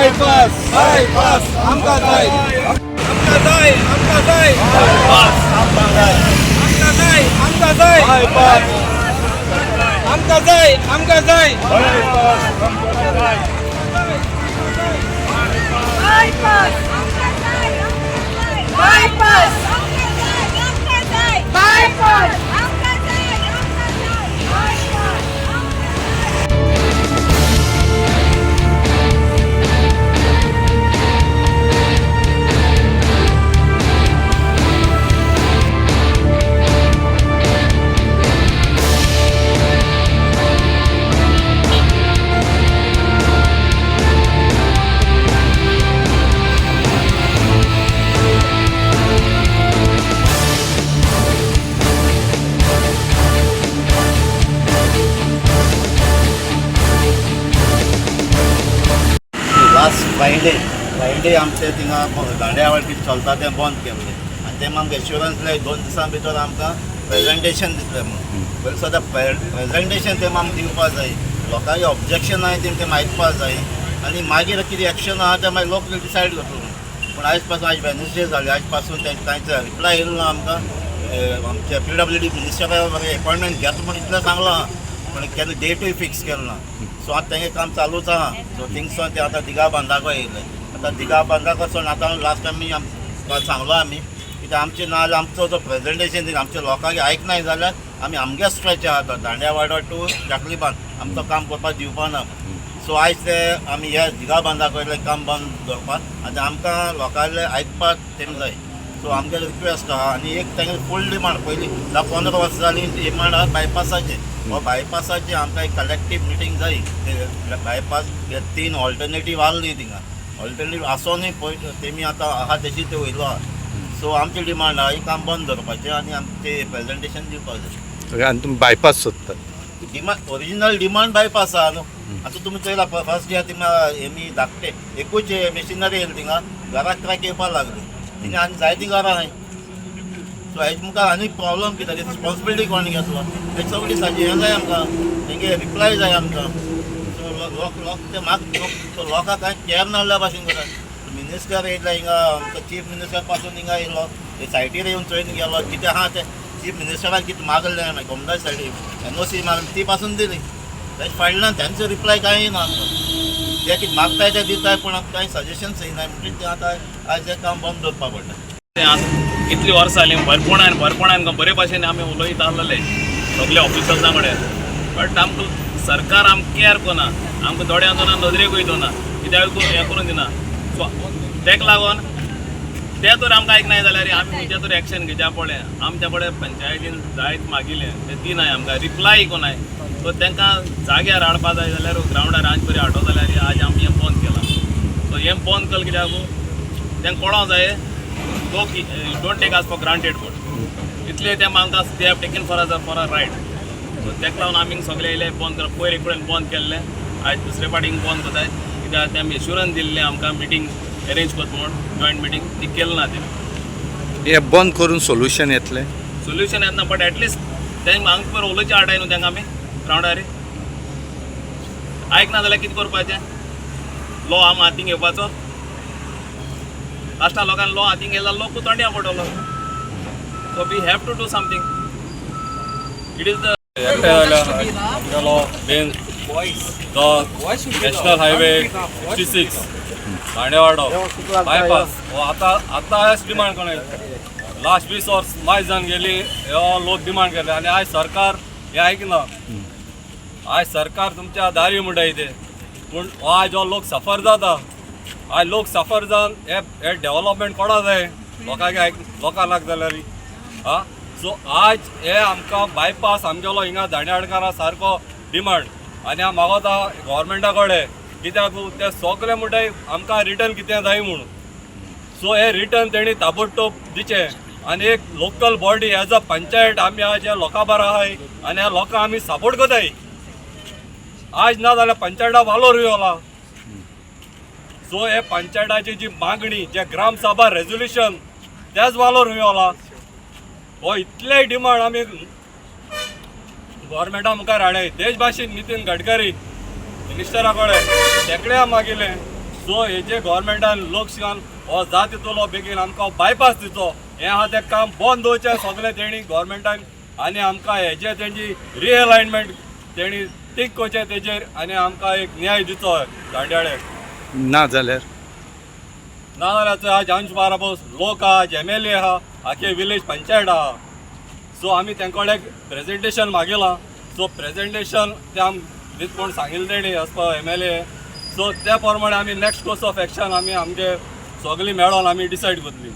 Bypass bypass आमकां जाय, आमकां जाय, आमकां जाय बायपास, आमकां जाय, आमकां जाय, आमकां जाय बायपास, आमकां जाय, आमकां जाय bypass bypass bypass. Last Friday Friday आमचे थिंगा दांड्यावर कितें चलता तें बंद केल्लें आनी तें आमकां एश्युरन्स दिलें 2 दिसां भितर आमकां प्रेजेंटेशन दितलें म्हणून. पयलीं सदां प्रेजेंटेशन तें आमकां दिवपा जाय, लोकांक ऑब्जेक्शन आहाय तें तें आयकपा जाय आनी मागीर कितें एक्शन आहा तें मागीर लोक डिसायड करतलो म्हणून. पूण आयज पासून आयज वेनसडे जाली, आयज पासून तें कांयच रिप्लाय येयलो ना आमकां. आमच्या पीडब्ल्यूडी मिनिस्टरा एपॉयंटमेंट घेता म्हण इतलें सांगलां, पूण केन्ना डेटूय फिक्स केलो ना. सो आतां तेंगे काम चालूच आहा. सो थिंगसून ते आतां दिगा बांदाको येयले, आतां दिगा बांदाको सोन आतां लास्ट आमी सांगलो आमी कित्याक आमचें ना जाल्यार आमचो जो प्रेजेंटेशन दिता आमच्या लोकांक आयकनाय जाल्यार आमी आमगे स्ट्रेच आहा आतां दांड्यावाडो टू जाकलीबांद आमचो काम करपाक दिवपा ना. सो आयज ते आमी ह्या दिगा बांदा वयलें काम बंद दवरपाक आनी आमकां लोकांले आयकपाक तेम जाय. सो आमगे रिक्वेस्ट आहा आनी एक तेंगे फूल डिमांड पयलीं 10-15 वर्सां जालीं डिमांड आहा बायपासाचें. हो बायपासाचें आमकां एक कलेक्टीव मिटींग जाय. ते बायपास हे 3 ऑल्टरनेटीव आहली थिंगा, ऑल्टरनेटीव आसोनूय पळय तेमी आतां आहा तशी ते वयलो आहा. सो आमची डिमांड आहा ही काम बंद दवरपाचें आनी आमचें प्रेजेंटेशन दिवपाक जाय. आनी तुमी बायपास सोदतात? डिमांड, ओरिजिनल डिमांड बायपास आहा न्हू. आतां तुमी चोयला फर्स्ट डे थिंगा हेमी धाकटे एकूच मेशिनरी येयली, थिंगा घराक ट्रॅक येवपाक लागली थिंगा आनी जायतीं घरां आहाय. सो हेजे मुखार आनी प्रॉब्लम कितें, रिस्पॉन्सिबिलिटी कोण घेतलो हें सगळी साजी हें जाय आमकां, तेंगे रिप्लाय जाय आमकां. सो लोक लोक ते म्हाका लोक लोकांक कांय कॅर नासल्या भाशेन करता. मिनिस्टर येयला हिंगा, आमचो चीफ मिनिस्टर पासून हिंगा येयलो, ते सायटीर येवन चोयन गेलो कितें आहा तें. चीफ मिनिस्टराक कितें मागलें मागीर गोमदास सायटी एनओसी मागली ती पासून दिली, तेजे फाडल्यान तेंचो रिप्लाय कांय ना आमकां. ते कितें मागताय ते दिताय, पूण आमकां कांय सजेशन्स येयनाय म्हणटकीर तें आतां आयज हें काम बंद दवरपा पडटा. ते आज इतली वर्सां जालीं भरपणान भरपणान बरे भाशेन आमी उलयत आहलेले सगळे ऑफिसर्सां कडेन, बट आमकां सरकार आमकां केअर करना, आमकां दोळ्यां दोना नदरेकूय दोना, कित्याक हें करून दिना. सो तेका लागून ते तर आमकां आयकनाय जाल्यार आमी खंयच्या तर एक्शन घेवच्या पडलें. आमच्या कडेन पंचायतीन जायत मागिल्लें ते दिनाय आमकां, रिप्लाय कोनाय. सो तांकां जाग्यार हाडपा जाय जाल्यार ग्रावंडार आज बरी हाडो जाल्यार आज आमी हें बंद केलां. सो हें बंद केलें कित्याक तांकां कळोंक जाय, लोक don't take us for granted म्हूण. इतले ते आमकां they have taken for us for a ride. So तेका लागून आमी सगळे येयले बंद कर पयर एक कडेन बंद केल्लें, आयज दुसरे फावटी बंद करताय कित्याक ते आमी एश्युरन्स दिल्लें आमकां मिटींग एरेंज करता म्हूण, जॉयंट मिटींग ती केली ना तेणी. हें बंद करून सोल्युशन येतलें? सोल्युशन येतना, बट एटलिस्ट तेंका हांगा पयर उलोवचें हाडाय न्हू तेंका आमी ग्रावंडार आयकना जाल्यार कितें करपाचें? लॉ आमी हातीन घेवपाचो? लास्टा लोकांनी लॉ हातीन घेतला, लोक तोंडया पडटलो. So we have to do something. It is the आमगेलो मेन जो नॅशनल हायवे 66 दांडेवाडो बायपास हो आतां आतां आयज डिमांड कोण लास्ट 20 वर्स मायज जावन गेली हो लोक डिमांड केले आनी आयज सरकार हें आयकना. आयज सरकार तुमच्या दारी म्हणटा ते, पूण हो आयज हो लोक सफर जाता. आयज लोक सफर जावन हे हे डेव्हलपमेंट कोणा जाय लोकांक आयक लोकांक लाग जाल्यार आं. सो आज हे आमकां बायपास आमगेलो हिंगा दांडेवाडकारा सारको डिमांड आनी हांव मागोता गव्हर्मेंटा कडेन कित्याक ते सगळे म्हणटाय आमकां रिटर्न कितें जाय म्हणून. सो हे रिटर्न तेणी ताबडतोब दिचें आनी एक local body as a panchayat आमी आज ह्या लोकां बारा आहाय आनी ह्या लोकांक आमी सपोर्ट करताय. आज ना जाल्यार पंचायता वालोर येवला. सो हे पंचायताची जी मागणी जे ग्रामसभा रेजोल्युशन तेच वालोर येवला. हो इतले डिमांड आमी गव्हर्मेंटा मुखार हाडले. तेच भाशेन नितीन गडकरी मिनिस्टरा कडेन तेकडें मागिल्लें. सो हेजे गोवोरमेंटान लोक शिकान हो जात तितूलो बेगीन आमकां बायपास दिचो हें आहा तें काम बंद दवरचें सगळें तेणी गोवोरमेंटान आनी आमकां हेजे तेंची रिअलायनमेंट तेणी टीक करचें तेजेर आनी आमकां एक न्याय दिचो दांड्याळे. ना जाल्यार? ना जाल्यार आज आमचे बाराबोस लोक आहा, एम एल ए आहा, आखे विलेज पंचायत आहा. सो आमी तेंकडे प्रेजेंटेशन मागयलां. सो प्रेजेंटेशन ते आम दीत कोण सांगिल्लें तेणी as per M L A. So त्या प्रमाणे आमी नेक्स्ट कोर्स ऑफ एक्शन आमी आमगे सगळीं मेळोन आमी डिसायड करतली.